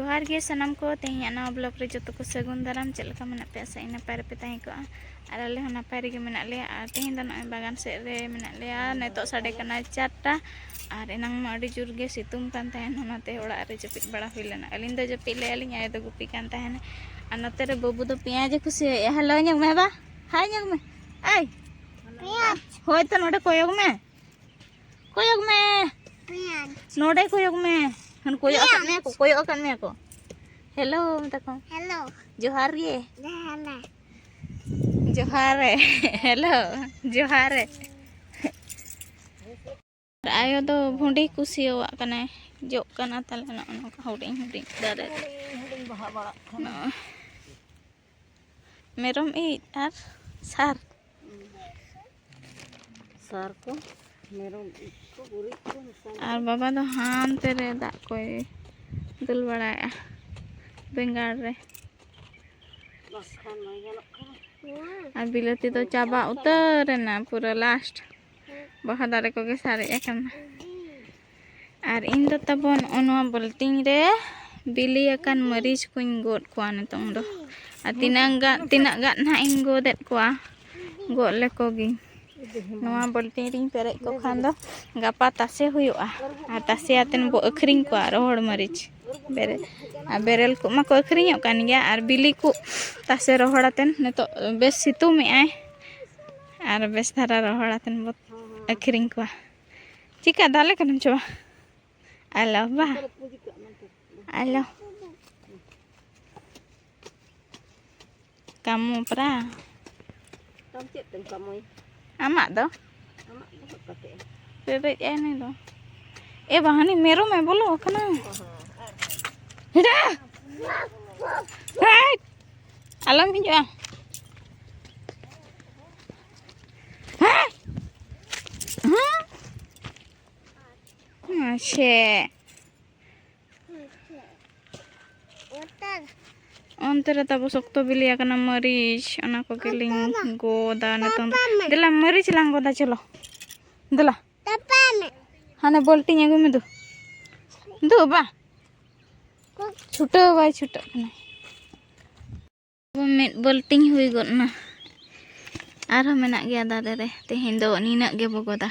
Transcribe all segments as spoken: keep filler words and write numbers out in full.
ᱡᱚᱦᱟᱨ ᱜᱮ ᱥᱟᱱᱟᱢ ᱠᱚ, ᱛᱮᱦᱮᱧᱟᱜ ᱱᱟᱣᱟ ᱵᱞᱚᱜ ᱨᱮ ᱡᱚᱛᱚ ᱠᱚ ᱥᱟᱹᱜᱩᱱ ᱫᱟᱨᱟᱢ᱾ ᱪᱮᱫ ᱞᱮᱠᱟ ᱢᱮᱱᱟᱜ ᱯᱮᱭᱟ? ᱟᱥᱟᱭᱟᱹᱧ ᱱᱟᱯᱟᱭ ᱨᱮᱯᱮ ᱛᱟᱦᱮᱸ ᱠᱚᱜᱼᱟ᱾ ᱟᱨ ᱟᱞᱮ ᱦᱚᱸ ᱱᱟᱯᱟᱭ ᱨᱮᱜᱮ ᱢᱮᱱᱟᱜ ᱞᱮᱭᱟ᱾ ᱟᱨ ᱛᱮᱦᱮᱧ ᱫᱚ ᱱᱚᱜᱼᱚᱭ ᱵᱟᱜᱟᱱ ᱥᱮᱫ ᱨᱮ ᱢᱮᱱᱟᱜ ᱞᱮᱭᱟ᱾ ᱱᱤᱛᱚᱜ ᱥᱟᱰᱮ ᱠᱟᱱᱟ ᱪᱟᱨᱴᱟ᱾ ᱟᱨ ᱮᱱᱟᱝ ᱢᱟ ᱟᱹᱰᱤ ᱡᱳᱨ ᱜᱮ ᱥᱤᱛᱩᱝ ᱠᱟᱱ ᱛᱟᱦᱮᱱ, ᱚᱱᱟᱛᱮ ᱚᱲᱟᱜ ᱨᱮ ᱡᱟᱹᱯᱤᱫ ᱵᱟᱲᱟ ᱦᱩᱭ ᱞᱮᱱᱟ᱾ ᱟᱹᱞᱤᱧ ᱫᱚ ᱡᱟᱹᱯᱤᱫ ᱞᱮᱫᱼᱟ ᱞᱤᱧ, ᱟᱭᱳ ᱫᱚ ᱜᱩᱯᱤ ᱠᱟᱱ ᱛᱟᱦᱮᱱᱟ᱾ ᱟᱨ ᱱᱚᱛᱮ ᱨᱮ ᱵᱟᱹᱵᱩ ᱫᱚ ᱯᱮᱸᱭᱟᱡᱽ ᱮ ᱠᱩᱥᱤᱭᱟᱜᱼᱟ᱾ ᱦᱮᱞᱳ ᱧᱚᱜ ᱢᱮ ᱵᱟ, ᱦᱟᱭ ᱧᱚᱜ ᱢᱮ᱾ ᱟᱭ, ᱯᱮᱸᱭᱟᱡᱽ᱾ ᱦᱳᱭ ᱛᱚ, ᱱᱚᱰᱮ ᱠᱚᱭᱚᱜ ᱢᱮ, ᱠᱚᱭᱚᱜ ᱢᱮ, ᱯᱮᱸᱭᱟᱡᱽ᱾ ᱱᱚᱰᱮ ᱠᱚᱭᱚᱜ ᱢᱮ᱾ ᱠᱚᱭᱚᱜ ᱟᱠᱟᱫ ᱢᱮᱭᱟ ᱠᱚ, ᱯᱮᱸᱭᱟᱡᱽ᱾ ᱠᱚᱭᱚᱜ ᱟᱠᱟᱫ ᱢᱮᱭᱟ ᱠᱚ᱾ ᱦᱮᱞᱳ ᱢᱮᱛᱟ ᱠᱚᱢ᱾ ᱦᱮᱞᱳ᱾ ᱡᱚᱦᱟᱨ ᱜᱮ᱾ ᱡᱚᱦᱟᱨ ᱜᱮ᱾ ᱡᱚᱦᱟᱨ ᱨᱮ᱾ ᱦᱮᱞᱳ᱾ ᱡᱚᱦᱟᱨ ᱨᱮ᱾ ᱟᱭᱳ ᱫᱚ ᱵᱷᱩᱸᱰᱤ ᱠᱩᱥᱤᱭᱟᱜ ᱠᱟᱱᱟᱭ᱾ ᱡᱚᱜ ᱠᱟᱱᱟ ᱛᱟᱞᱮ ᱱᱚᱜᱼᱚ ᱱᱚᱝᱠᱟ ᱦᱩᱰᱤᱧ ᱦᱩᱰᱤᱧ ᱫᱟᱨᱮ ᱨᱮ᱾ ᱦᱩᱰᱤᱧ ᱦᱩᱰᱤᱧ ᱵᱟᱦᱟ ᱵᱟᱲᱟᱜ ᱠᱟᱱᱟ᱾ ᱱᱚᱜᱼᱚᱭ᱾ ᱢᱮᱨᱚᱢ ᱤᱡ ᱟᱨ ᱥᱟᱨ᱾ ᱥᱟᱨ ᱠᱚ, ᱢᱮᱨᱚᱢ ᱤᱡ ᱠᱚ, ᱜᱩᱨᱤᱡ ᱠᱚ ᱢᱮᱥᱟ ᱠᱟᱛᱮ᱾ ᱟᱨ ᱵᱟᱵᱟ ᱫᱚ ᱦᱟᱱᱛᱮ ᱨᱮ ᱫᱟᱜ ᱠᱚᱭ ᱫᱩᱞ ᱵᱟᱲᱟᱭᱮᱫᱼᱟ ᱵᱮᱸᱜᱟᱲ ᱨᱮ᱾ ᱵᱟᱝᱠᱷᱟᱱ ᱵᱟᱭ ᱜᱟᱱᱚᱜ ᱠᱟᱱᱟ᱾ ᱟᱨ ᱵᱤᱞᱟᱹᱛᱤ ᱫᱚ ᱪᱟᱵᱟ ᱩᱛᱟᱹᱨ ᱮᱱᱟ, ᱯᱩᱨᱟᱹ ᱞᱟᱥᱴ᱾ ᱵᱟᱦᱟ ᱫᱟᱨᱮ ᱠᱚᱜᱮ ᱥᱟᱨᱮᱡ ᱟᱠᱟᱱᱟ᱾ ᱟᱨ ᱤᱧ ᱫᱚ ᱛᱟᱵᱚᱱ ᱱᱚᱜᱼᱚ ᱱᱚᱣᱟ ᱵᱟᱹᱞᱴᱤᱱ ᱨᱮ ᱵᱤᱞᱤ ᱟᱠᱟᱱ ᱢᱟᱹᱨᱤᱪ ᱠᱚᱧ ᱜᱚᱫ ᱠᱚᱣᱟ ᱱᱤᱛᱚᱝ ᱫᱚ᱾ ᱟᱨ ᱛᱤᱱᱟᱹᱜ ᱜᱟᱱ, ᱛᱤᱱᱟᱹᱜ ᱜᱟᱱ ᱱᱟᱦᱟᱜ ᱤᱧ ᱜᱚᱫᱮᱫ ᱠᱚᱣᱟ, ᱜᱚᱫ ᱞᱮᱠᱚ ᱜᱤᱧ᱾ ᱱᱚᱣᱟ ᱵᱟᱹᱞᱴᱤᱱ ᱨᱤᱧ ᱯᱮᱨᱮᱡ ᱠᱚ ᱠᱷᱟᱱ ᱫᱚ ᱜᱟᱯᱟ ᱛᱟᱥᱮ ᱦᱩᱭᱩᱜᱼᱟ᱾ ᱟᱨ ᱛᱟᱥᱮ ᱟᱛᱮᱱ ᱵᱚ ᱟᱹᱠᱷᱨᱤᱧ ᱠᱚᱣᱟ, ᱨᱚᱦᱚᱲ ᱢᱟᱹᱨᱤᱪ ᱵᱮᱨᱮᱞ᱾ ᱟᱨ ᱵᱮᱨᱮᱞ ᱠᱚ ᱢᱟᱠᱚ ᱟᱹᱠᱷᱨᱤᱧᱚᱜ ᱠᱟᱱ ᱜᱮᱭᱟ, ᱟᱨ ᱵᱤᱞᱤ ᱠᱚ ᱛᱟᱥᱮ ᱨᱚᱦᱚᱲ ᱟᱛᱮᱱ ᱱᱤᱛᱚᱜ ᱵᱮᱥ ᱥᱤᱛᱩᱝ ᱮᱜᱼᱟᱭ, ᱟᱨ ᱵᱮᱥ ᱫᱷᱟᱨᱟ ᱨᱚᱦᱚᱲ ᱟᱛᱮᱱ ᱵᱚ ᱟᱹᱠᱷᱨᱤᱧ ᱠᱚᱣᱟ᱾ ᱪᱤᱠᱟ ᱫᱟᱞᱮ ᱠᱟᱱᱟᱢ ᱪᱚ? ᱟᱞᱚ ᱵᱟ᱾ ᱟᱞᱚ᱾ ᱠᱟᱹᱢᱩ ᱯᱨᱟ᱾ ᱟᱢ ᱪᱮᱫ ᱛᱮᱢ ᱠᱟᱹᱢᱩᱭ? ᱟᱢᱟᱜ ᱫᱚ? ᱟᱢᱟᱜ ᱫᱚ ᱦᱩᱭᱩᱜ ᱠᱟᱛᱮ᱾ ᱯᱮᱨᱮᱡ ᱟᱭ ᱱᱩᱭ ᱫᱚ᱾ ᱮ ᱵᱟ, ᱦᱟᱹᱱᱤ ᱢᱮᱨᱚᱢᱮ ᱵᱚᱞᱚ ᱟᱠᱟᱱᱟ᱾ ᱚ ᱦᱚᱸ᱾ ᱦᱤᱡᱩᱜ᱾ ᱦᱮᱡ᱾ ᱟᱞᱚᱢ ᱦᱤᱡᱩᱜᱼᱟ᱾ ᱦᱮᱡ᱾ ᱦᱮᱸ᱾ ᱢᱟᱥᱮ᱾ ᱚᱱᱛᱮ ᱨᱮ ᱛᱟᱵᱚ ᱥᱚᱠᱛᱚ ᱵᱤᱞᱤ ᱟᱠᱟᱱᱟ ᱢᱟᱹᱨᱤᱪ, ᱚᱱᱟ ᱠᱚᱜᱮ ᱞᱤᱧ ᱜᱚᱫᱟ ᱱᱤᱛᱚᱝ ᱫᱚ᱾ ᱫᱮᱞᱟ ᱢᱟᱹᱨᱤᱪ ᱞᱟᱝ ᱜᱚᱫᱟ, ᱪᱚᱞᱚ᱾ ᱫᱮᱞᱟ᱾ ᱦᱟᱱᱮ ᱵᱟᱹᱞᱴᱤᱱ ᱟᱹᱜᱩᱭ ᱢᱮ ᱫᱩ᱾ ᱫᱩ ᱵᱟ᱾ ᱪᱷᱩᱴᱟᱹᱣ ᱵᱟᱭ ᱪᱷᱩᱴᱟᱹᱜ ᱠᱟᱱᱟ᱾ ᱢᱤᱫ ᱵᱟᱹᱞᱴᱤᱱ ᱦᱩᱭ ᱜᱚᱫ ᱮᱱᱟ᱾ ᱟᱨᱦᱚᱸ ᱢᱮᱱᱟᱜ ᱜᱮᱭᱟ ᱫᱟᱨᱮ ᱨᱮ᱾ ᱛᱮᱦᱮᱧ ᱫᱚ ᱱᱤᱱᱟᱹᱜ ᱜᱮ ᱵᱚ ᱜᱚᱫᱟ᱾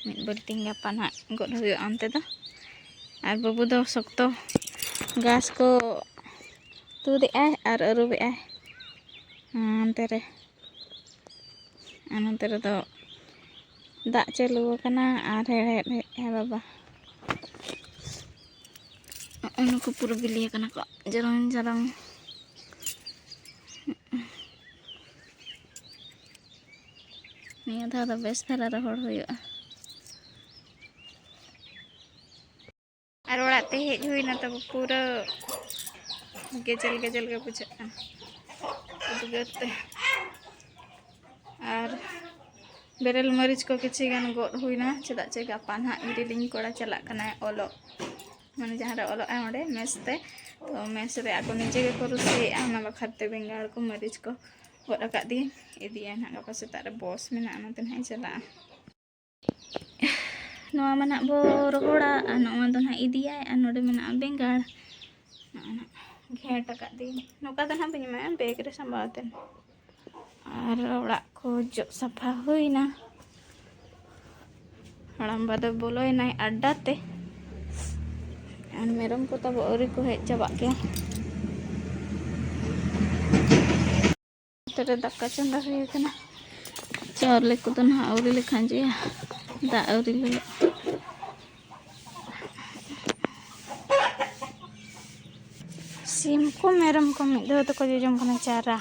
ᱢᱤᱫ ᱵᱟᱹᱞᱴᱤᱱ ᱜᱟᱯᱟ ᱱᱟᱦᱟᱜ ᱜᱚᱫ ᱦᱩᱭᱩᱜᱼᱟ ᱚᱱᱛᱮ ᱫᱚ᱾ ᱟᱨ ᱵᱟᱹᱵᱩ ᱫᱚ ᱥᱚᱠᱛᱚ ᱜᱷᱟᱥ ᱠᱚ ᱛᱩᱫᱮᱜᱼᱟᱭ ᱟᱨ ᱟᱹᱨᱩᱵᱮᱜᱼᱟᱭ᱾ ᱦᱟᱱᱛᱮ ᱨᱮ, ᱟᱨ ᱱᱚᱛᱮ ᱨᱮᱫᱚ ᱫᱟᱜ ᱪᱟᱹᱞᱩ ᱟᱠᱟᱱᱟ ᱟᱨ ᱦᱮᱲᱦᱮᱫ ᱮᱫᱼᱟᱭ ᱵᱟᱵᱟ᱾ ᱱᱚᱜᱼᱚ ᱱᱩᱠᱩ ᱯᱩᱨᱟᱹ ᱵᱤᱞᱤ ᱟᱠᱟᱱᱟ ᱠᱚ, ᱡᱟᱨᱟᱝ ᱡᱟᱨᱟᱝ᱾ ᱱᱤᱭᱟᱹ ᱫᱷᱟᱣ ᱫᱚ ᱵᱮᱥ ᱫᱷᱟᱨᱟ ᱨᱚᱦᱚᱲ ᱦᱩᱭᱩᱜᱼᱟ᱾ ᱟᱨ ᱚᱲᱟᱜ ᱛᱮ ᱦᱮᱡ ᱦᱩᱭᱱᱟ, ᱛᱟᱵᱚ ᱯᱩᱨᱟᱹ ᱜᱮᱡᱮᱞ ᱜᱮᱡᱮᱞ ᱜᱮ ᱵᱩᱡᱷᱟᱹᱜ ᱠᱟᱱᱟ ᱩᱫᱽᱜᱟᱹᱨ ᱛᱮ᱾ ᱟᱨ ᱵᱮᱨᱮᱞ ᱢᱟᱹᱨᱤᱪ ᱠᱚ ᱠᱤᱪᱷᱤ ᱜᱟᱱ ᱜᱚᱫ ᱦᱩᱭᱱᱟ, ᱪᱮᱫᱟᱜ ᱪᱮ ᱜᱟᱯᱟ ᱱᱟᱦᱟᱜ ᱤᱧ ᱨᱮᱱ ᱠᱚᱲᱟ ᱪᱟᱞᱟᱜ ᱠᱟᱱᱟᱭ ᱚᱞᱚᱜ, ᱢᱟᱱᱮ ᱡᱟᱦᱟᱸ ᱨᱮ ᱚᱞᱚᱜ ᱟᱭ ᱚᱸᱰᱮ ᱢᱮᱥ ᱛᱮ᱾ ᱛᱚ ᱢᱮᱥ ᱨᱮ ᱟᱠᱚ ᱱᱤᱡᱮ ᱜᱮᱠᱚ ᱨᱩᱥᱟᱹᱭᱮᱫᱼᱟ, ᱚᱱᱟ ᱵᱟᱠᱷᱨᱟ ᱛᱮ ᱵᱮᱸᱜᱟᱲ ᱠᱚ ᱢᱟᱹᱨᱤᱪ ᱠᱚ ᱜᱚᱫ ᱟᱠᱟᱫ ᱫᱤᱭᱟᱹᱧ, ᱤᱫᱤᱭᱟᱭ ᱱᱟᱦᱟᱜ ᱜᱟᱯᱟ ᱥᱮᱛᱟᱜ ᱨᱮ, ᱵᱚᱥ ᱢᱮᱱᱟᱜᱼᱟ ᱚᱱᱟᱛᱮ ᱱᱟᱦᱟᱜ ᱤᱧ ᱪᱟᱞᱟᱜᱼᱟ᱾ ᱱᱚᱣᱟ ᱢᱟ ᱱᱟᱦᱟᱜ ᱵᱚ ᱨᱚᱦᱚᱲᱟ, ᱟᱨ ᱱᱚᱣᱟ ᱫᱚ ᱱᱟᱦᱟᱜ ᱤᱫᱤᱭᱟᱭ, ᱟᱨ ᱱᱚᱰᱮ ᱢᱮᱱᱟᱜᱼᱟ ᱵᱮᱸᱜᱟᱲ᱾ ᱱᱚᱜᱼᱚ ᱱᱟᱦᱟᱜ ᱜᱷᱮᱸᱴ ᱟᱠᱟᱫ ᱫᱤᱭᱟᱹᱧ, ᱱᱚᱝᱠᱟ ᱫᱚ ᱱᱟᱦᱟᱜ ᱵᱟᱹᱧ ᱮᱢᱟᱭᱟ, ᱵᱮᱜᱽ ᱨᱮ ᱥᱟᱢᱵᱟᱣ ᱠᱟᱛᱮ᱾ ᱟᱨ ᱚᱲᱟᱜ ᱠᱚ ᱡᱚᱜ ᱥᱟᱯᱷᱟ ᱦᱩᱭᱱᱟ᱾ ᱦᱟᱲᱟᱢᱵᱟ ᱫᱚ ᱵᱚᱞᱚᱭᱮᱱᱟᱭ ᱟᱰᱰᱟ ᱛᱮ᱾ ᱟᱨ ᱢᱮᱨᱚᱢ ᱠᱚ ᱛᱟᱵᱚ ᱟᱹᱣᱨᱤ ᱠᱚ ᱦᱮᱡ ᱪᱟᱵᱟᱜ ᱜᱮᱭᱟ᱾ ᱱᱚᱛᱮ ᱨᱮ ᱫᱟᱠᱟ ᱪᱚᱸᱫᱟ ᱦᱩᱭ ᱟᱠᱟᱱᱟ᱾ ᱪᱟᱣᱞᱮ ᱠᱚᱫᱚ ᱱᱟᱦᱟᱜ ᱟᱹᱣᱨᱤ ᱞᱮ ᱠᱷᱟᱸᱡᱚᱭᱟ, ᱫᱟᱜ ᱟᱹᱣᱨᱤ ᱞᱚᱞᱚᱜ᱾ ᱥᱤᱢ ᱠᱚ ᱢᱮᱨᱚᱢ ᱠᱚ ᱢᱤᱫ ᱫᱷᱟᱣ ᱛᱮᱠᱚ ᱡᱚᱡᱚᱢ ᱠᱟᱱᱟ ᱪᱟᱨᱟ᱾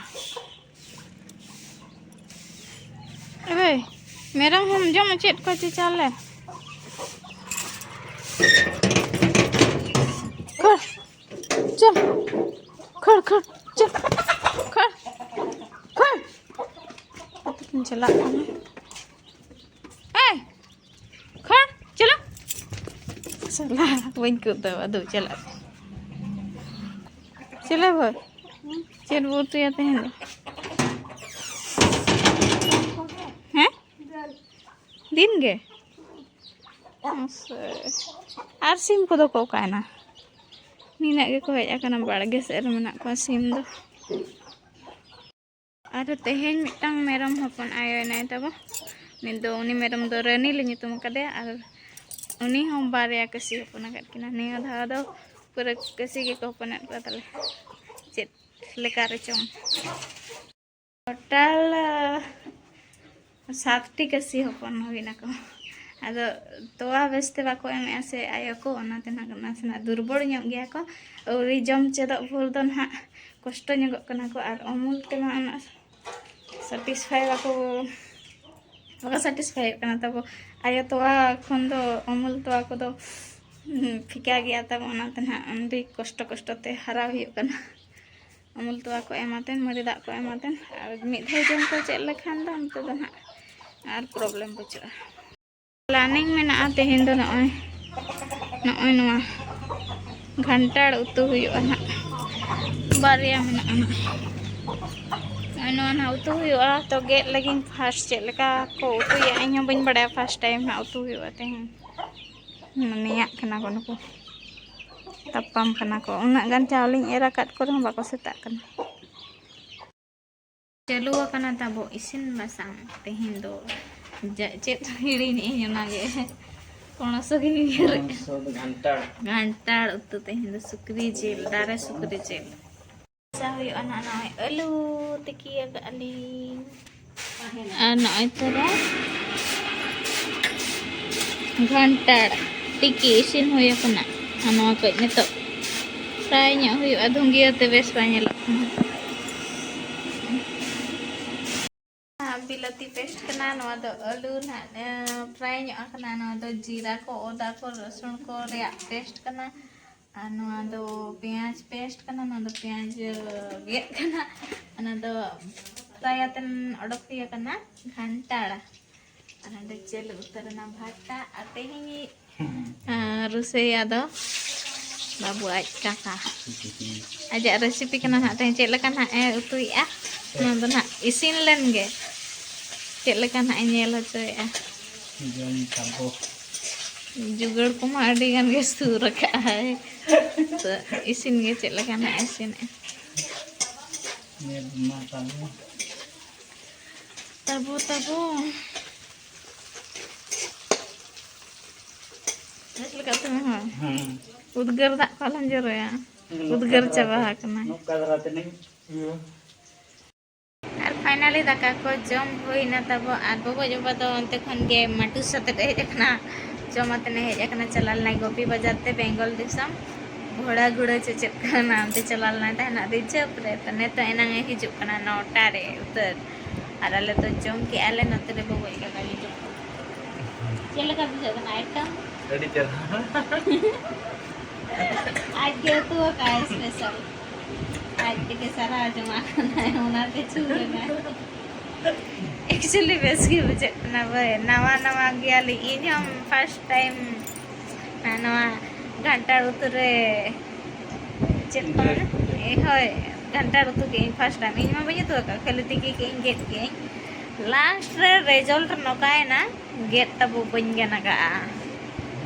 ᱮ ᱵᱷᱟᱹᱭ, ᱢᱮᱨᱚᱢ ᱦᱚᱸᱢ ᱡᱚᱢ ᱦᱚᱪᱚᱭᱮᱫ ᱠᱚᱣᱟ ᱪᱮ ᱪᱟᱣᱞᱮ? ᱠᱷᱟᱹᱲ, ᱪᱚᱞ, ᱠᱷᱟᱹᱲ, ᱠᱷᱟᱹᱲ, ᱪᱚᱞ, ᱠᱷᱟᱹᱲ, ᱠᱷᱟᱹᱲ᱾ ᱪᱟᱞᱟᱜ ᱠᱟᱱᱟ᱾ ᱮᱭ, ᱠᱷᱟᱹᱲ, ᱪᱚᱞᱚ᱾ ᱥᱟᱞᱟ, ᱵᱟᱹᱧ ᱠᱚ ᱫᱚ, ᱟᱫᱚ ᱪᱟᱞᱟᱜ ᱯᱮ᱾ ᱪᱮᱞᱮ ᱵᱷᱟᱹᱭ? ᱪᱮᱫ ᱵᱚ ᱩᱛᱩᱭᱟ ᱛᱮᱦᱮᱧ ᱫᱚ? ᱦᱮᱸ? ᱫᱤᱱ ᱜᱮ? ᱢᱟᱥᱮ᱾ ᱟᱨ ᱥᱤᱢ ᱠᱚᱫᱚ ᱠᱚ ᱚᱠᱟᱭᱮᱱᱟ? ᱱᱤᱱᱟᱹᱜ ᱜᱮᱠᱚ ᱦᱮᱡ ᱟᱠᱟᱱᱟ, ᱵᱟᱲᱜᱮ ᱥᱮᱫ ᱨᱮ ᱢᱮᱱᱟᱜ ᱠᱚᱣᱟ ᱥᱤᱢ ᱫᱚ᱾ ᱟᱨ ᱛᱮᱦᱮᱧ ᱢᱤᱫᱴᱟᱝ ᱢᱮᱨᱚᱢ ᱦᱚᱯᱚᱱ ᱟᱭᱳᱭᱮᱱᱟᱭ ᱛᱟᱵᱚ᱾ ᱩᱱᱤ ᱫᱚ, ᱩᱱᱤ ᱢᱮᱨᱚᱢ ᱫᱚ ᱨᱟᱹᱱᱤ ᱞᱮ ᱧᱩᱛᱩᱢ ᱟᱠᱟᱫᱮᱭᱟ᱾ ᱟᱨ ᱩᱱᱤ ᱦᱚᱸ ᱵᱟᱨᱭᱟ ᱠᱟᱹᱥᱤ ᱦᱚᱯᱚᱱ ᱟᱠᱟᱫ ᱠᱤᱱᱟ᱾ ᱱᱤᱭᱟᱹ ᱫᱷᱟᱣ ᱫᱚ ᱯᱩᱨᱟᱹ ᱠᱟᱹᱥᱤ ᱜᱮᱠᱚ ᱦᱚᱯᱚᱱᱮᱫ ᱠᱚᱣᱟ ᱛᱟᱞᱮ, ᱪᱮᱫ ᱞᱮᱠᱟ ᱨᱮᱪᱚᱝ᱾ ᱴᱳᱴᱟᱞ ᱥᱟᱛᱴᱤ ᱠᱟᱹᱥᱤ ᱦᱚᱯᱚᱱ ᱦᱩᱭᱱᱟᱠᱚ᱾ ᱟᱫᱚ ᱛᱚᱣᱟ ᱵᱮᱥᱛᱮ ᱵᱟᱠᱚ ᱮᱢᱮᱜᱼᱟ ᱥᱮ ᱟᱭᱳ ᱠᱚ, ᱚᱱᱟᱛᱮ ᱱᱟᱜ ᱱᱟᱥᱮᱱᱟᱜ ᱫᱩᱨᱵᱚᱞ ᱧᱚᱜ ᱜᱮᱭᱟ ᱠᱚ᱾ ᱟᱹᱣᱨᱤ ᱡᱚᱢ ᱪᱮᱫᱚᱜ ᱵᱷᱳᱨ ᱫᱚ ᱱᱟᱦᱟᱜ ᱠᱚᱥᱴᱚ ᱧᱚᱜᱚᱜ ᱠᱟᱱᱟ ᱠᱚ, ᱟᱨ ᱚᱢᱩᱞ ᱛᱮᱢᱟ ᱩᱱᱟᱹᱜ ᱥᱟᱴᱤᱥᱯᱷᱟᱭ ᱵᱟᱠᱚ, ᱵᱟᱠᱚ ᱥᱟᱴᱤᱥᱯᱷᱟᱭᱚᱜ ᱠᱟᱱᱟ᱾ ᱛᱟᱵᱚ ᱟᱭᱳ ᱛᱚᱣᱟ ᱠᱷᱚᱱ ᱫᱚ ᱚᱢᱩᱞ ᱛᱚᱣᱟ ᱠᱚᱫᱚ, ᱦᱩᱸ, ᱯᱷᱤᱠᱟ ᱜᱮᱭᱟ ᱛᱟᱵᱚ, ᱚᱱᱟᱛᱮ ᱱᱟᱦᱟᱜ ᱟᱹᱰᱤ ᱠᱚᱥᱴᱚ ᱠᱚᱥᱴᱚ ᱛᱮ ᱦᱟᱨᱟ ᱦᱩᱭᱩᱜ ᱠᱟᱱᱟ᱾ ᱟᱢᱩᱞ ᱛᱚᱣᱟ ᱠᱚ ᱮᱢᱟᱛᱮᱱ, ᱢᱟᱹᱨᱤ ᱫᱟᱜ ᱠᱚ ᱮᱢᱟᱛᱮᱱ, ᱟᱨ ᱢᱤᱫ ᱫᱷᱟᱣ ᱡᱚᱢ ᱠᱚ ᱪᱮᱫ ᱞᱮᱠᱷᱟᱱ ᱫᱚ ᱚᱱᱛᱮ ᱫᱚ ᱱᱟᱦᱟᱜ ᱟᱨ ᱯᱨᱚᱵᱞᱮᱢ ᱵᱟᱹᱪᱩᱜᱼᱟ᱾ ᱯᱞᱟᱱᱤᱝ ᱢᱮᱱᱟᱜᱼᱟ ᱛᱮᱦᱮᱧ ᱫᱚ ᱱᱚᱜᱼᱚᱭ, ᱱᱚᱜᱼᱚᱭ ᱱᱚᱣᱟ ᱜᱷᱟᱱᱴᱟᱲ ᱩᱛᱩ ᱦᱩᱭᱩᱜᱼᱟ ᱱᱟᱦᱟᱜ, ᱵᱟᱨᱭᱟ ᱢᱮᱱᱟᱜᱼᱟ ᱱᱟᱦᱟᱜ᱾ ᱱᱚᱜᱼᱚᱭ ᱱᱚᱣᱟ ᱱᱟᱦᱟᱜ ᱩᱛᱩ ᱦᱩᱭᱩᱜᱼᱟ, ᱛᱚ ᱜᱮᱫ ᱞᱟᱹᱜᱤᱫ ᱯᱷᱟᱥᱴ ᱪᱮᱫ ᱞᱮᱠᱟ ᱠᱚ ᱩᱛᱩᱭᱟ, ᱤᱧ ᱦᱚᱸ ᱵᱟᱹᱧ ᱵᱟᱲᱟᱭᱟ, ᱯᱷᱟᱥᱴ ᱴᱟᱭᱤᱢ ᱱᱟᱦᱟᱜ ᱩᱛᱩ ᱦᱩᱭᱩᱜᱼᱟ ᱛᱮᱦᱮᱧ᱾ ᱱᱮᱭᱟᱜ ᱠᱟᱱᱟ ᱠᱚ ᱱᱩᱠᱩ, ᱛᱟᱯᱟᱢ ᱠᱟᱱᱟ ᱠᱚ᱾ ᱩᱱᱟᱹᱜ ᱜᱟᱱ ᱪᱟᱣᱞᱮᱧ ᱮᱨ ᱟᱠᱟᱫ ᱠᱚ ᱨᱮᱦᱚᱸ ᱵᱟᱠᱚ ᱥᱮᱛᱟᱜ ᱠᱟᱱᱟ᱾ ᱪᱟᱹᱞᱩ ᱟᱠᱟᱱᱟ ᱛᱟᱵᱚ ᱤᱥᱤᱱ ᱵᱟᱥᱟᱝ᱾ ᱛᱮᱦᱮᱧ ᱫᱚ ᱡᱟ-, ᱪᱮᱫ ᱦᱤᱲᱤᱧᱮᱜ ᱟᱹᱧ ᱚᱱᱟᱜᱮ᱾ ᱯᱚᱱᱚᱥ ᱜᱤᱧ ᱩᱭᱦᱟᱹᱨᱮᱜᱼᱟ᱾ ᱯᱚᱱᱚᱥ ᱜᱷᱟᱱᱴᱟᱲ᱾ ᱜᱷᱟᱱᱴᱟᱲ ᱩᱛᱩ ᱛᱮᱦᱮᱧ ᱫᱚ ᱥᱩᱠᱨᱤ ᱡᱤᱞ, ᱫᱟᱨᱮ ᱥᱩᱠᱨᱤ ᱡᱤᱞ᱾ ᱢᱮᱥᱟ ᱦᱩᱭᱩᱜᱼᱟ ᱱᱟᱦᱟᱜ ᱱᱚᱜᱼᱚᱭ ᱟᱹᱞᱩ ᱛᱤᱠᱤ ᱟᱠᱟᱫ ᱞᱤᱧ᱾ ᱟᱨ ᱱᱚᱜᱼᱚᱭ ᱛᱚᱨᱟ ᱜᱷᱟᱱᱴᱟᱲ ᱛᱤᱠᱤ ᱤᱥᱤᱱ ᱦᱩᱭ ᱟᱠᱟᱱᱟ᱾ ᱟᱨ ᱱᱚᱣᱟ ᱠᱟᱹᱡ ᱱᱤᱛᱚᱜ ᱯᱷᱨᱟᱭ ᱧᱚᱜ ᱦᱩᱭᱩᱜᱼᱟ, ᱫᱷᱩᱸᱜᱤᱭᱟᱹ ᱛᱮ ᱵᱮᱥ ᱵᱟᱭ ᱧᱮᱞᱚᱜ ᱠᱟᱱᱟ᱾ ᱵᱤᱞᱟᱹᱛᱤ ᱯᱮᱥᱴ ᱠᱟᱱᱟ, ᱱᱚᱣᱟ ᱫᱚ ᱟᱹᱞᱩ ᱱᱟᱦᱟᱜ, ᱮ, ᱯᱷᱨᱟᱭ ᱧᱚᱜ ᱟᱠᱟᱱᱟ᱾ ᱱᱚᱣᱟ ᱫᱚ ᱡᱤᱨᱟ ᱠᱚ, ᱟᱫᱟ ᱠᱚ, ᱨᱟᱹᱥᱩᱱ ᱠᱚ ᱨᱮᱭᱟᱜ ᱯᱮᱥᱴ ᱠᱟᱱᱟ᱾ ᱟᱨ ᱱᱚᱣᱟ ᱫᱚ ᱯᱮᱸᱭᱟᱡᱽ ᱯᱮᱥᱴ ᱠᱟᱱᱟ, ᱱᱚᱣᱟ ᱫᱚ ᱯᱮᱸᱭᱟᱡᱽ ᱜᱮᱫ ᱠᱟᱱᱟ, ᱚᱱᱟ ᱫᱚ ᱯᱷᱨᱟᱭ ᱠᱟᱛᱮᱱ ᱚᱰᱚᱠ ᱦᱩᱭ ᱟᱠᱟᱱᱟ ᱜᱷᱟᱱᱴᱟᱲᱟ᱾ ᱟᱨ ᱱᱚᱰᱮ ᱪᱟᱹᱞᱩ ᱩᱛᱟᱹᱨ ᱮᱱᱟ ᱵᱷᱟᱛᱟ᱾ ᱟᱨ ᱛᱮᱦᱮᱧᱤᱡ, ᱟᱸ, ᱨᱩᱥᱟᱹᱭᱟ ᱫᱚ ᱵᱟᱹᱵᱩ ᱟᱡ ᱠᱟᱠᱟ᱾ ᱟᱡᱟᱜ ᱨᱮᱥᱤᱯᱤ ᱠᱟᱱᱟ ᱱᱟᱦᱟᱜ ᱛᱮᱦᱮᱧ᱾ ᱪᱮᱫ ᱞᱮᱠᱟ ᱱᱟᱦᱟᱜ ᱮ ᱩᱛᱩᱭᱮᱫᱼᱟ, ᱚᱱᱟ ᱫᱚ ᱱᱟᱦᱟᱜ ᱤᱥᱤᱱ ᱞᱮᱱ ᱜᱮ᱾ ᱪᱮᱫ ᱞᱮᱠᱟ ᱱᱟᱦᱟᱜ ᱮ ᱧᱮᱞ ᱦᱚᱪᱚᱭᱮᱫᱼᱟ᱾ ᱡᱚᱢ ᱛᱟᱵᱚ᱾ ᱡᱩᱜᱟᱹᱲ ᱠᱚᱢᱟ ᱟᱹᱰᱤ ᱜᱟᱱ ᱜᱮ ᱥᱩᱨ ᱟᱠᱟᱫᱼᱟᱭ᱾ ᱛᱚ, ᱤᱥᱤᱱ ᱜᱮ ᱪᱮᱫ ᱞᱮᱠᱟ ᱱᱟᱜ ᱤᱥᱤᱱᱮᱫᱼᱟ᱾ ᱧᱮᱞ ᱢᱟ ᱛᱟᱦᱞᱮ᱾ ᱛᱟᱵᱚ, ᱛᱟᱵᱚ᱾ ᱵᱮᱥ ᱞᱮᱠᱟ ᱩᱛᱩ ᱢᱮ ᱦᱳᱭ᱾ ᱦᱮᱸ᱾ ᱩᱫᱽᱜᱟᱹᱨ ᱫᱟᱜ ᱠᱚ ᱟᱞᱚᱢ ᱡᱚᱨᱚᱭᱟ᱾ ᱦᱮᱸ, ᱩᱫᱽᱜᱟᱹᱨ ᱱᱚᱝᱠᱟ ᱪᱟᱵᱟ ᱫᱷᱟᱨᱟ ᱛᱮ, ᱟᱠᱟᱱᱟ᱾ ᱱᱚᱝᱠᱟ ᱫᱷᱟᱨᱟ ᱛᱮ ᱱᱤᱧ ᱤᱭᱟᱹ᱾ ᱟᱨ finally ᱫᱟᱠᱟ ᱠᱚ ᱡᱚᱢ ᱦᱩᱭᱱᱟ ᱛᱟᱵᱚ, ᱟᱨ ᱵᱚᱜᱚᱡ ᱵᱟᱵᱟ ᱫᱚ ᱚᱱᱛᱮ ᱠᱷᱚᱱ ᱜᱮ ᱢᱟᱴᱩᱥ ᱟᱛᱮᱫ ᱮ ᱦᱮᱡ ᱟᱠᱟᱱᱟ, ᱡᱚᱢ ᱟᱛᱮᱫ ᱮ ᱦᱮᱡ ᱟᱠᱟᱱᱟ᱾ ᱪᱟᱞᱟᱣ ᱞᱮᱱᱟᱭ ᱜᱳᱯᱤ ᱵᱟᱡᱟᱨ ᱛᱮ, ᱵᱮᱝᱜᱚᱞ ᱫᱤᱥᱚᱢ, ᱜᱷᱚᱲᱟ ᱜᱷᱩᱲᱟᱹ ᱪᱮ ᱪᱮᱫ ᱠᱚ ᱢᱮᱱᱟ, ᱚᱱᱛᱮ ᱪᱟᱞᱟᱣ ᱞᱮᱱᱟᱭ ᱛᱟᱦᱮᱱᱟ reserve ᱨᱮ᱾ ᱛᱚ ᱱᱤᱛᱚᱜ ᱮᱱᱟᱝ ᱮ ᱦᱤᱡᱩᱜ ᱠᱟᱱᱟ ᱱᱚᱴᱟ ᱨᱮ ᱩᱛᱟᱹᱨ, ᱟᱨ ᱟᱞᱮ ᱫᱚ ᱡᱚᱢ ᱠᱮᱜᱼᱟ ᱞᱮ ᱱᱚᱛᱮ ᱨᱮ ᱵᱚᱜᱚᱡ ᱠᱟᱫᱟ ᱞᱮ ᱡᱚᱢ᱾ ᱪᱮᱫ ᱞᱮᱠᱟ ᱵᱩᱡᱷᱟᱹᱜ ᱠᱟᱱᱟ item? ᱟᱹᱰᱤ ᱪᱮᱦᱨᱟ᱾ ᱟᱡ ᱜᱮ ᱩᱛᱩ ᱟᱠᱟᱫᱼᱟᱭ special᱾ ᱟᱡ ᱛᱮᱜᱮ ᱥᱟᱨᱦᱟᱣ ᱡᱚᱝᱟᱜ ᱠᱟᱱᱟᱭ, ᱚᱱᱟᱛᱮ ᱪᱷᱩᱞ ᱮᱱᱟᱭ᱾ Actually ᱵᱮᱥ ᱜᱮ ᱵᱩᱡᱷᱟᱹᱜ ᱠᱟᱱᱟ ᱵᱷᱟᱹᱭ, ᱱᱟᱣᱟ ᱱᱟᱣᱟ ᱜᱮᱭᱟᱞᱤᱧ᱾ ᱤᱧ ᱦᱚᱸ first time ᱱᱚᱣᱟ ᱜᱷᱟᱱᱴᱟᱲ ᱩᱛᱩ ᱨᱮ ᱪᱮᱫ ᱠᱚ ᱢᱮᱱᱟ? ᱮ, ᱦᱳᱭ, ᱜᱷᱟᱱᱴᱟᱲ ᱩᱛᱩ ᱠᱮᱜᱼᱟᱹᱧ first time᱾ ᱤᱧ ᱢᱟ ᱵᱟᱹᱧ ᱩᱛᱩ ᱟᱠᱟᱫ, ᱠᱷᱟᱹᱞᱤ ᱛᱤᱠᱤ ᱠᱮᱜᱼᱟᱹᱧ, ᱜᱮᱫ ᱠᱮᱜᱼᱟᱹᱧ᱾ Last ᱨᱮ result ᱱᱚᱝᱠᱟᱭᱮᱱᱟ, ᱜᱮᱫ ᱛᱟᱵᱚ ᱵᱟᱹᱧ ᱜᱟᱱ ᱟᱠᱟᱫᱼᱟ᱾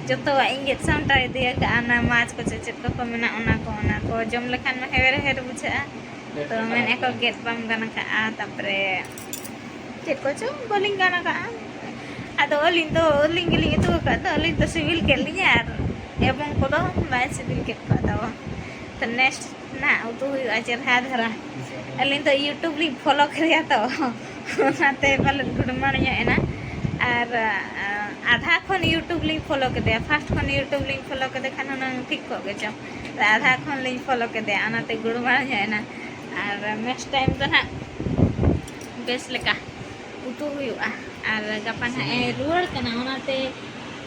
ᱡᱚᱛᱚᱣᱟᱜ ᱤᱧ ᱜᱮᱫ ᱥᱟᱢᱴᱟᱣ ᱤᱫᱤ ᱟᱠᱟᱫᱼᱟ, ᱚᱱᱟ ᱢᱟᱪ ᱠᱚ ᱪᱮᱫ ᱪᱮᱫ ᱠᱚᱠᱚ ᱢᱮᱱᱟᱜ, ᱚᱱᱟ ᱠᱚ, ᱚᱱᱟ ᱠᱚ ᱡᱚᱢ ᱞᱮᱠᱷᱟᱱ ᱢᱟ ᱦᱮᱣᱮᱨ ᱦᱮᱣᱮᱨ ᱵᱩᱡᱷᱟᱹᱜᱼᱟ᱾ ᱛᱚ ᱢᱮᱱᱮᱫ ᱠᱚ ᱜᱮᱫ ᱵᱟᱢ ᱜᱟᱱ ᱟᱠᱟᱫᱼᱟ, ᱛᱟᱨᱯᱚᱨᱮ ᱪᱮᱫ ᱠᱚᱪᱚ ᱵᱟᱹᱞᱤᱧ ᱜᱟᱱ ᱟᱠᱟᱫᱼᱟ᱾ ᱟᱫᱚ ᱟᱹᱞᱤᱧ ᱫᱚ, ᱟᱹᱞᱤᱧ ᱜᱮᱞᱤᱧ ᱩᱛᱩ ᱟᱠᱟᱫ ᱫᱚ, ᱟᱹᱞᱤᱧ ᱫᱚ ᱥᱤᱵᱤᱞ ᱠᱮᱫ ᱞᱤᱧᱟ ᱟᱨ ᱮᱵᱚᱝ ᱠᱚᱫᱚ ᱵᱟᱭ ᱥᱤᱵᱤᱞ ᱠᱮᱫ ᱠᱚᱣᱟ᱾ ᱛᱚ, ᱛᱚ next ᱱᱟᱜ ᱩᱛᱩ ᱦᱩᱭᱩᱜᱼᱟ ᱪᱮᱨᱦᱟ ᱫᱷᱟᱨᱟ᱾ ᱟᱹᱞᱤᱧ ᱫᱚ YouTube ᱞᱤᱧ follow ᱠᱮᱫᱮᱭᱟ ᱛᱚ, ᱚᱱᱟᱛᱮ ᱯᱟᱞᱮᱫ ᱜᱩᱰᱢᱟᱹᱲ ᱧᱚᱜ ᱮᱱᱟ᱾ ᱟᱨ, ᱟ, ᱟᱫᱷᱟ ᱠᱷᱚᱱ YouTube ᱞᱤᱧ follow ᱠᱮᱫᱮᱭᱟ, first ᱠᱷᱚᱱ YouTube ᱞᱤᱧ follow ᱠᱮᱫᱮ ᱠᱷᱟᱱ ᱦᱩᱱᱟᱹᱝ ᱴᱷᱤᱠ ᱠᱚᱜ ᱜᱮᱪᱚ᱾ ᱟᱫᱷᱟ ᱠᱷᱚᱱ ᱞᱤᱧ follow ᱠᱮᱫᱮᱭᱟ, ᱚᱱᱟᱛᱮ ᱜᱩᱰᱢᱟᱹᱲ ᱧᱚᱜ ᱮᱱᱟ᱾ ᱟᱨ next time ᱫᱚ ᱱᱟᱜ ᱵᱮᱥ ᱞᱮᱠᱟ ᱩᱛᱩ ᱦᱩᱭᱩᱜᱼᱟ᱾ ᱟᱨ ᱜᱟᱯᱟ ᱱᱟᱜ ᱮ ᱨᱩᱣᱟᱹᱲ ᱠᱟᱱᱟ, ᱚᱱᱟᱛᱮ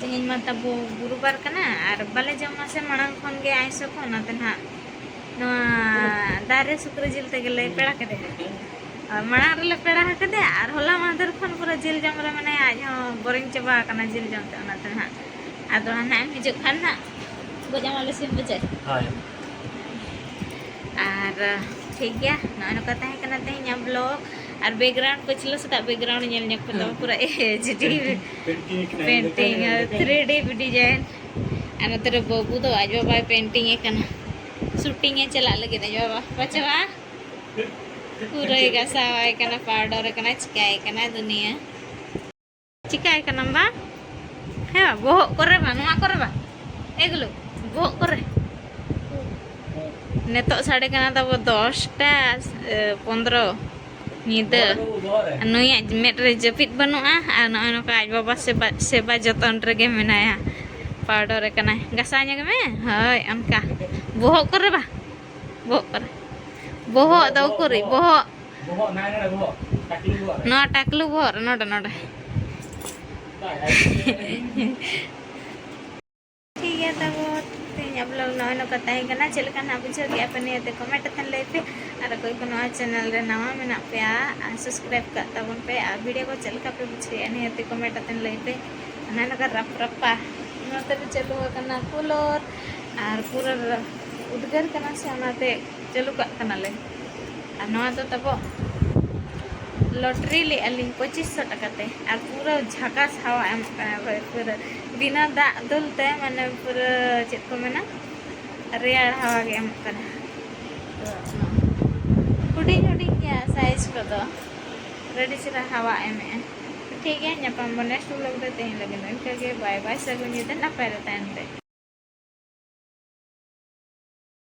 ᱛᱮᱦᱮᱧ ᱢᱟ ᱛᱟᱵᱚ ᱜᱩᱨᱩᱵᱟᱨ ᱠᱟᱱᱟ ᱟᱨ ᱵᱟᱞᱮ ᱡᱚᱢᱟ ᱥᱮ ᱢᱟᱲᱟᱝ ᱠᱷᱚᱱ ᱜᱮ ᱟᱭᱥᱚ ᱠᱚ, ᱚᱱᱟᱛᱮ ᱱᱟᱜ ᱱᱚᱣᱟ ᱫᱟᱨᱮ ᱥᱩᱠᱨᱤ ᱡᱤᱞ ᱛᱮᱜᱮ ᱞᱮ ᱯᱮᱲᱟ ᱠᱮᱫᱮᱭᱟ᱾ ᱟᱨ ᱢᱟᱲᱟᱝ ᱨᱮᱞᱮ ᱯᱮᱲᱟ ᱟᱠᱟᱫᱮᱭᱟ ᱟᱨ ᱦᱚᱞᱟ ᱢᱟᱦᱫᱮᱨ ᱠᱷᱚᱱ ᱯᱩᱨᱟᱹ ᱡᱤᱞ ᱡᱚᱢ ᱨᱮ ᱢᱮᱱᱟᱭᱟ, ᱟᱡ ᱦᱚᱸ boring ᱪᱟᱵᱟ ᱟᱠᱟᱱᱟ ᱡᱤᱞ ᱡᱚᱢ ᱛᱮ, ᱚᱱᱟᱛᱮ ᱱᱟᱜ ᱟᱫᱚ ᱱᱟᱜ ᱮᱢ ᱦᱤᱡᱩᱜ ᱠᱷᱟᱱ ᱱᱟᱜ ᱜᱚᱡ ᱟᱢᱟᱞᱮ ᱥᱤᱢ ᱵᱩᱡᱷᱟᱹᱜ᱾ ᱦᱳᱭ᱾ ᱟᱨ ᱴᱷᱤᱠ ᱜᱮᱭᱟ, ᱱᱚᱜᱼᱚᱭ ᱱᱚᱝᱠᱟ ᱛᱟᱦᱮᱸ ᱠᱟᱱᱟ ᱛᱮᱦᱮᱧᱟᱜ vlog᱾ ᱟᱨ ᱵᱮᱠᱜᱨᱟᱣᱩᱱᱰ ᱯᱟᱹᱪᱷᱞᱟᱹ ᱥᱮᱫᱟᱜ ᱵᱮᱠᱜᱨᱟᱣᱩᱱᱰ ᱧᱮᱞ ᱧᱚᱜ ᱯᱮ ᱛᱟᱵᱚᱱ, ᱯᱩᱨᱟᱹ ᱮᱭᱤᱪ ᱰᱤ ᱯᱮᱱᱴᱤᱝ ᱠᱟᱱᱟ, ᱯᱮᱱᱴᱤᱝ ᱟᱨ ᱛᱷᱨᱤ ᱰᱤ ᱰᱤᱡᱟᱭᱤᱱ᱾ ᱟᱨ ᱱᱚᱛᱮ ᱨᱮ ᱵᱟᱹᱵᱩ ᱫᱚ ᱟᱡ ᱵᱟᱵᱟᱭ ᱯᱮᱱᱴᱤᱝ ᱮ ᱠᱟᱱᱟ, ᱥᱩᱴᱤᱝ ᱮ ᱪᱟᱞᱟᱜ ᱞᱟᱹᱜᱤᱫ ᱟᱡ ᱵᱟᱵᱟ᱾ ᱵᱟᱪᱷᱟᱣᱟ ᱯᱩᱨᱟᱹᱭ ᱜᱟᱥᱟᱣᱟᱭ ᱠᱟᱱᱟ, ᱯᱟᱣᱰᱟᱨ ᱠᱟᱱᱟ, ᱪᱤᱠᱟᱹᱭ ᱠᱟᱱᱟ ᱫᱩᱱᱤᱭᱟᱹ᱾ ᱪᱤᱠᱟᱹᱭ ᱠᱟᱱᱟᱢ ᱵᱟ? ᱦᱮᱸ, ᱵᱚᱦᱚᱜ ᱠᱚᱨᱮ ᱵᱟ, ᱱᱚᱣᱟ ᱠᱚᱨᱮ ᱵᱟ, ᱮᱜᱞᱳ, ᱵᱚᱦᱚᱜ ᱠᱚᱨᱮ᱾ ᱱᱤᱛᱚᱜ ᱥᱟᱰᱮ ᱠᱟᱱᱟ ᱛᱟᱵᱚ ᱫᱚᱥᱴᱟ, ᱮ, ᱯᱚᱱᱫᱽᱨᱚ ᱧᱤᱫᱟᱹ᱾ ᱱᱩᱭᱟᱜ ᱢᱮᱫ ᱨᱮ ᱡᱟᱹᱯᱤᱫ ᱵᱟᱹᱱᱩᱜᱼᱟ ᱟᱨ ᱱᱚᱜᱼᱚᱭ ᱱᱚᱝᱠᱟ ᱟᱡ ᱵᱟᱵᱟ ᱥᱮᱵᱟ, ᱥᱮᱵᱟ ᱡᱚᱛᱚᱱ ᱨᱮᱜᱮ ᱢᱮᱱᱟᱭᱟ᱾ ᱯᱟᱣᱰᱟᱨ ᱠᱟᱱᱟᱭ, ᱜᱟᱥᱟᱣ ᱧᱚᱜ ᱢᱮ᱾ ᱦᱳᱭ, ᱚᱱᱠᱟ ᱵᱚᱦᱚᱜ ᱠᱚᱨᱮ ᱵᱟ, ᱵᱚᱦᱚᱜ ᱠᱚᱨᱮ, ᱵᱚᱦᱚᱜ ᱫᱚ ᱩᱠᱩᱨᱤᱡ ᱵᱚᱦᱚᱜ᱾ ᱵᱚᱦᱚᱜ ᱱᱟᱭ ᱱᱚᱰᱮ ᱵᱚᱦᱚᱜ, ᱴᱟᱠᱞᱩ ᱵᱚᱦᱚᱜ ᱨᱮ᱾ ᱱᱚᱣᱟ ᱴᱟᱠᱞᱩ ᱵᱚᱦᱚᱜ ᱨᱮ, ᱱᱚᱰᱮ, ᱱᱚᱰᱮ᱾ ᱵᱟᱭ, ᱟᱭ, ᱴᱷᱤᱠ ᱜᱮᱭᱟ, ᱛᱟᱵᱚ ᱛᱮᱦᱮᱧᱟᱜ ᱵᱞᱚᱜ ᱱᱚᱜᱼᱚᱭ ᱱᱚᱝᱠᱟ ᱛᱟᱦᱮᱸ ᱠᱟᱱᱟ᱾ ᱪᱮᱫ ᱞᱮᱠᱟ ᱱᱟᱜ ᱵᱩᱡᱷᱟᱹᱣ ᱠᱮᱜᱼᱟ ᱯᱮ, ᱱᱤᱭᱟᱹᱛᱮ ᱠᱚᱢᱮᱱᱴ ᱠᱟᱛᱮ ᱞᱟᱹᱭ ᱯᱮ᱾ ᱟᱨ ᱚᱠᱚᱭ ᱠᱚ ᱱᱚᱣᱟ ᱪᱮᱱᱮᱞ ᱨᱮ ᱱᱟᱣᱟ ᱢᱮᱱᱟᱜ ᱯᱮᱭᱟ, ᱟᱨ ᱥᱟᱵᱥᱠᱨᱟᱭᱤᱵ ᱠᱟᱜ ᱛᱟᱵᱚᱱ ᱯᱮ᱾ ᱟᱨ ᱵᱷᱤᱰᱤᱭᱳ ᱠᱚ ᱪᱮᱫ ᱞᱮᱠᱟ ᱯᱮ ᱵᱩᱡᱷᱟᱹᱣᱮᱜᱼᱟ, ᱱᱤᱭᱟᱹᱛᱮ ᱠᱚᱢᱮᱱᱴ ᱠᱟᱛᱮ ᱞᱟᱹᱭ ᱯᱮ᱾ ᱱᱚᱜᱼᱚᱭ ᱱᱚᱝᱠᱟ ᱨᱟᱯ ᱨᱟᱯᱟ ᱱᱚᱛᱮ ᱨᱮ ᱪᱟᱹᱞᱩ ᱟᱠᱟᱱᱟ ᱠᱩᱞᱚᱨ, ᱟᱨ ᱯᱩᱨᱟᱹ ᱩᱫᱽᱜᱟᱹᱨ ᱠᱟᱱᱟ ᱥᱮ, ᱚᱱᱟᱛᱮ ᱪᱟᱹᱞᱩ ᱠᱟᱜ ᱠᱟᱱᱟᱞᱮ᱾ ᱟᱨ ᱱᱚᱣᱟ ᱫᱚ ᱛᱟᱵᱚ ᱞᱚᱴᱨᱤ ᱞᱮᱜᱼᱟ ᱞᱤᱧ ᱯᱚᱸᱪᱤᱥ ᱥᱚ ᱴᱟᱠᱟ ᱛᱮ, ᱟᱨ ᱯᱩᱨᱟᱹ ᱡᱷᱟᱠᱟᱥ ᱦᱟᱣᱟ ᱮᱢᱚᱜ ᱠᱟᱱᱟ ᱵᱷᱟᱹᱭ, ᱯᱩᱨᱟᱹ ᱵᱤᱱᱟᱹ ᱫᱟᱜ ᱫᱩᱞ ᱛᱮ, ᱢᱟᱱᱮ ᱯᱩᱨᱟᱹ ᱪᱮᱫ ᱠᱚ ᱢᱮᱱᱟ, ᱨᱮᱭᱟᱲ ᱦᱟᱣᱟ ᱜᱮ ᱮᱢᱚᱜ ᱠᱟᱱᱟ᱾ ᱛᱚ, ᱦᱩᱰᱤᱧ ᱦᱩᱰᱤᱧ ᱜᱮᱭᱟ ᱥᱟᱭᱤᱡᱽ ᱠᱚᱫᱚ, ᱟᱹᱰᱤ ᱪᱮᱦᱨᱟ ᱦᱟᱣᱟ ᱮᱢᱮᱜᱼᱟ᱾ ᱴᱷᱤᱠ ᱜᱮᱭᱟ, ᱧᱟᱯᱟᱢ ᱵᱚᱱ ᱱᱮᱠᱥᱴ ᱵᱞᱚᱜ ᱨᱮ᱾ ᱛᱮᱦᱮᱧ ᱞᱟᱹᱜᱤᱫ ᱫᱚ ᱤᱱᱠᱟᱹ ᱜᱮ, ᱵᱟᱭ ᱵᱟᱭ, ᱥᱟᱹᱜᱩᱱ ᱧᱤᱫᱟᱹ, ᱱᱟᱯᱟᱭ ᱨᱮ ᱛᱟᱦᱮᱱ ᱯᱮ᱾